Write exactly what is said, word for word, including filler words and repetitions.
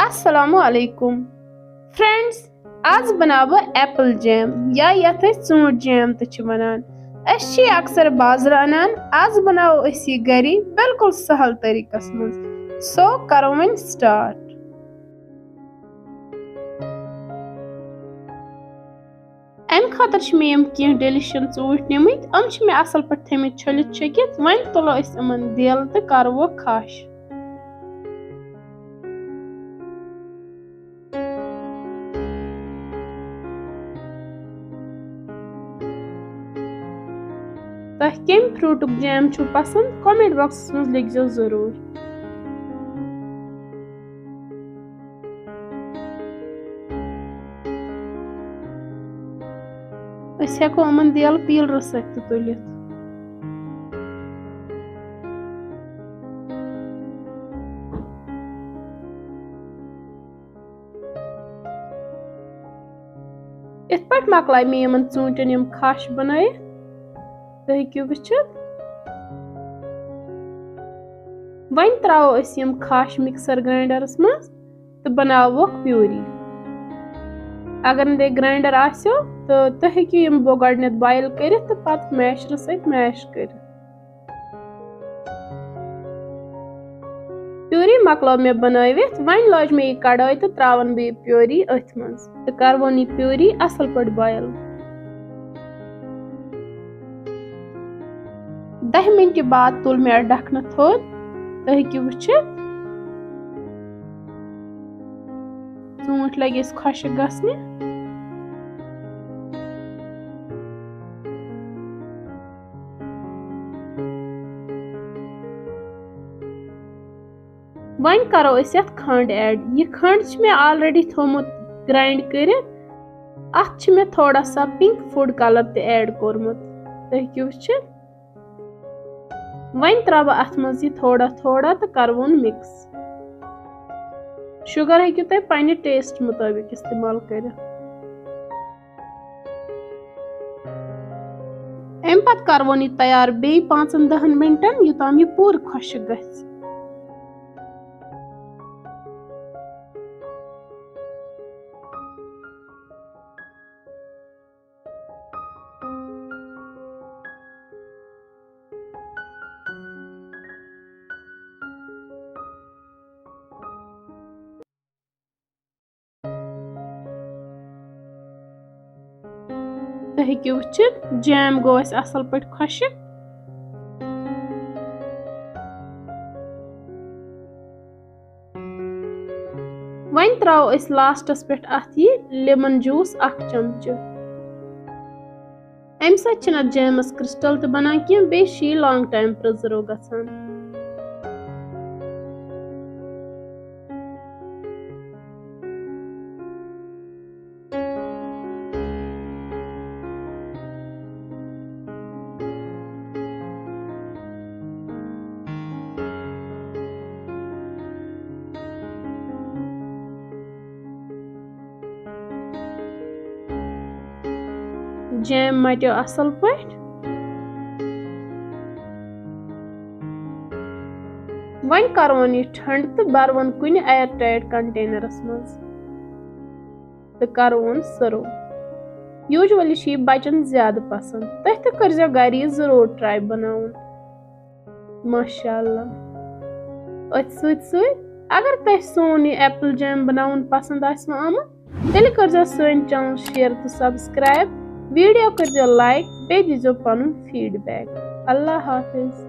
السلام علیکم فرینڈز، آز بناوٕ بہٕ ایپل جیم یا یتھ أسۍ ژوٗنٛٹھۍ جیم تہِ چھِ ونان۔ أسۍ چھِ یہِ اکثر بازرٕ انان، آز بناوو أسۍ یہِ گری بالکل سہل طریقس منٛز۔ سو کرو وۄنۍ سٹارٹ۔ امہِ خٲطرٕ چھِ مےٚ یِم کینٛہہ ڈیلیشن ژوٗنٛٹھۍ نِمٕتۍ، یِم چھِ مےٚ اصل پٲٹھۍ تھٲمٕتۍ چھٔلِتھ چھٔکِتھ۔ وۄنۍ تُلو أسۍ یِمن دیل تہٕ کرو کھش۔ تۄہہِ کمہِ فروٹُک جیم چھُو پسند، کمنٹ باکسس منٛز لیکھزیو ضروٗر۔ أسۍ ہٮ۪کو یِمن دیل پیٖلرٕ سۭتۍ تہِ تُلِتھ۔ یِتھ پٲٹھۍ مۄکلایہِ مےٚ یِمن ژوٗنٛٹھٮ۪ن یِم کھش بنٲیِتھ، تُہۍ ہیٚکِو وٕچھِتھ۔ وۄنۍ ترٛاوو أسۍ یِم کھش مکسر گراینڈرس منٛز تہٕ بناووکھ پیوری۔ اگر نہٕ تۄہہِ گراینڈر آسیو تہٕ تُہۍ ہیٚکِو یِم بو-، گۄڈٕنٮ۪تھ بویل کٔرِتھ تہٕ پتہٕ میشرٕ سۭتۍ میش کٔرِتھ۔ پیوری مۄکلٲو مےٚ بنٲوِتھ، وۄنۍ لٲج مےٚ یہِ کڑٲے تہٕ ترٛاوَن بہٕ یہِ پیوری أتھۍ منٛز تہٕ کَروُن یہِ پیوری اَصٕل پٲٹھۍ بویل۔ دَہہِ مِنٹہِ بعد تُل مےٚ اَتھ ڈَکھنہٕ تھوٚد، تُہۍ ہیٚکِو وٕچھِتھ۔ ژوٗنٛٹھۍ لٔگۍ اَسہِ خۄشٕک گژھنہِ۔ وۄنۍ کرو أسۍ یتھ کھنڈ ایڈ۔ یہِ کھنڈ چھُ مےٚ آلریڈی تھوٚومُت گرائنڈ کٔرِتھ۔ اتھ چھُ مےٚ تھوڑا سا پِنک فوڈ کلر تہِ ایڈ کوٚرمُت، تُہۍ ہیٚکِو وٕچھِتھ۔ وۄنۍ ترٛاوٕ بہٕ اتھ منٛز یہِ تھوڑا تھوڑا تہٕ کرٕ وۄنۍ مِکس۔ شُگر ہیٚکِو تُہۍ پننہِ ٹیسٹ مُطٲبِق استعمال کٔرِتھ۔ امہِ پتہٕ کرٕ وۄنۍ یہِ تیار بیٚیہِ پانٛژن دہن مِنٹن، یوٚتام یہِ پوٗرٕ خۄشٕک گژھِ۔ تُہۍ ہیٚکِو وٕچھِتھ، جیم گوٚو اَسہِ اَصٕل پٲٹھۍ خۄشٕک۔ وۄنۍ ترٛاوو أسۍ لاسٹَس پٮ۪ٹھ اَتھ یہِ لیمن جوٗس اَکھ چمچہٕ۔ اَمہِ سۭتۍ چھِنہٕ اَتھ جیمَس کرسٹل تہِ بَنان کینٛہہ، بیٚیہِ چھِ یہِ لانگ ٹایم پرزرو گژھان۔ جیم مٹیو اصل پٲٹھۍ۔ وۄنۍ کرون یہِ ٹھنڈٕ تہٕ برون کُنہِ ایئر ٹائٹ کنٹینرس منٛز تہٕ کرون سرو۔ یوجولی چھِ یہِ بچن زیادٕ پسند، تُہۍ تہِ کٔرزیو گرِ یہِ ضرور ٹرائی بناوُن۔ ماشاء اللہ۔ أتھۍ سۭتۍ سۭتۍ اگر تۄہہِ سون یہِ ایپل جیم بناوُن پسند آسہِ وۄنۍ آمُت، تیٚلہِ کٔرزیو سٲنۍ چینل شیئر تہٕ سبسکرائب، ویڈیو کٔرزیو لائک، بیٚیہِ دیٖزیو پنُن فیڈ بیک۔ اللہ حافظ۔